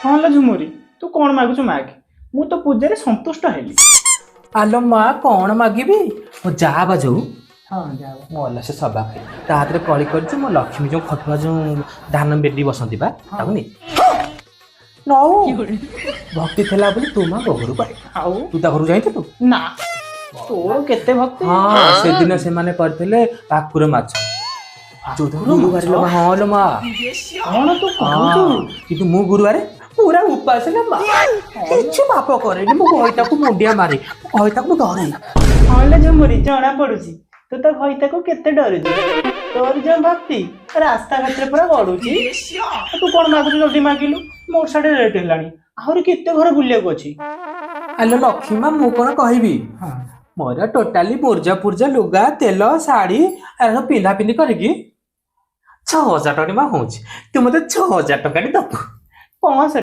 ହଁ ଲୋ ଝୁମୁରି, ତୁ କଣ ମାଗୁଛୁ ମାଗ, ମୁଁ ତ ପୂଜାରେ ସନ୍ତୁଷ୍ଟ ହେଲି। ଆଲୋ ମା, କଣ ମାଗିବି? ମୋ ଯାଆ ବା ଯୋଉ ହଁ, ଯାଅ। ମଲା ସେ ସବା ଖାଇ ତା ହାତରେ କଳି କରିଛି। ମୋ ଲକ୍ଷ୍ମୀ ଯୋଉ ଖଟୁଆ, ଯୋଉ ଧାନ ବେଦି ବସନ୍ତି ବା, ତାକୁ ନେଇ ନଉ ଭକ୍ତି ଥିଲା ବୋଲି ତୁ ମା ମୋ ଘରକୁ ଆଇଲୁ। ଆଉ ତୁ ତା ଘରକୁ ଯାଇଥିଲୁ? ନା, ତୋର କେତେ ଭକ୍ତି। ହଁ, ସେଦିନ ସେମାନେ କରିଥିଲେ ଭାକୁର ମାଛ, ଯୋଉଦିନ ଗୁରୁବାର ଲୋ ମା। ହଁ ଲୋ ମା। କଣ ତୁ କହୁଛୁ? ହଁ, କିନ୍ତୁ ମୁଁ ଗୁରୁବାରେ ପୁରା ଉପାସ ଲୋ ମା, କିଛି ପାପ କରେନି। ମୁଁ ଘଇତାକୁ ମୁଣ୍ଡିଆ ମାରେ, ମୁଁ ଘଇତାକୁ ମୁଁ ଡରେ। ହଁ ଲୋ ଝୁମୁରି, ଜଣା ପଡୁଛି ତୁ ତ ଘଇତାକୁ କେତେ ଡରୁଛୁ। ତୋର ଯୋଉ ଭକ୍ତି, ରାସ୍ତାଘାଟରେ ପୁରା ଗଡୁଛି। ତୁ କଣ ମାଗୁଛୁ ଜଲ୍ଦି ମାଗିଲୁ, ମୋର ସାଡେ ଲେଟ୍ ହେଲାଣି, ଆହୁରି କେତେ ଘର ବୁଲିବାକୁ ଅଛି। ଆଲୋ ଲକ୍ଷ୍ମୀ ମା, ମୁଁ କଣ କହିବି? ମୋର ଟୋଟାଲି ମୁର୍ଜା ଫୁର୍ଜା, ଲୁଗା, ତେଲ, ଶାଢୀ ଏରା ସବୁ ପିନ୍ଧା ପିନ୍ଧି କରିକି 6000 ଟଙ୍କା ମା ହଉଛି। ତୁ ମତେ 6000 ଟଙ୍କାଟି ଦବୁ। 65।